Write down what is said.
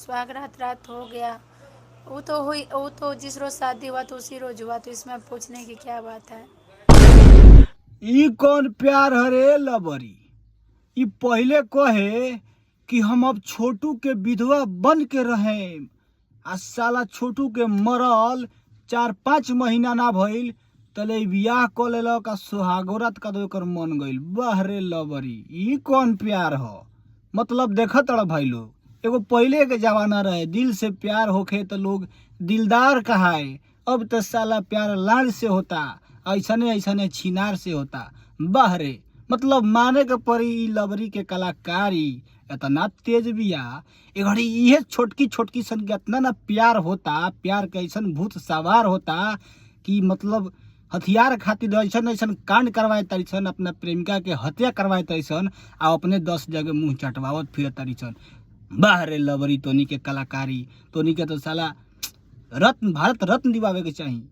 सुहाग रात रात हो गया। वो तो हुई, वो तो जिस रोज़ शादी हुआ तो उसी रोज़ हुआ, तो इसमें पूछने की क्या बात है। ई कौन प्यार हरे लबरी? ई पहिले कहे कि हम अब छोटू के विधवा बन के रहेम, आ साला छोटू के मरल 4-5 महीना ना भइल तले ई बियाह क लेलक आ सोहागोरत का एकर मन गइल। वाह रे लबरी, ई कौन प्यार ह? मतलब देखत रह भाई लोग, एगो पहिले के जमाना रहे, दिल से प्यार होखे तो लोग दिलदार कहाए। अब तो साला प्यार लाड़ से होता, ऐसने ऐसने छिनार से होता। वाह रे, मतलब माने के पड़ी ई लबरी के कलाकारी इतना तेज बिया। ए घड़ी इहे छोटकी छोटकी सन के इतना ना प्यार होता, प्यार के ऐसन भूत सवार होता कि मतलब हथियार खातिर ऐसन ऐसन कांड करवाए तारी सन, अपना प्रेमिका के हत्या करवाए तारी सन आ अपने 10 जगह मुंह चटवावत फिर तारी सन। वाह रे लबरी, तोनी के कलाकारी, तोनी के तो साला रत्न, भारत रत्न दिवावे के चाही।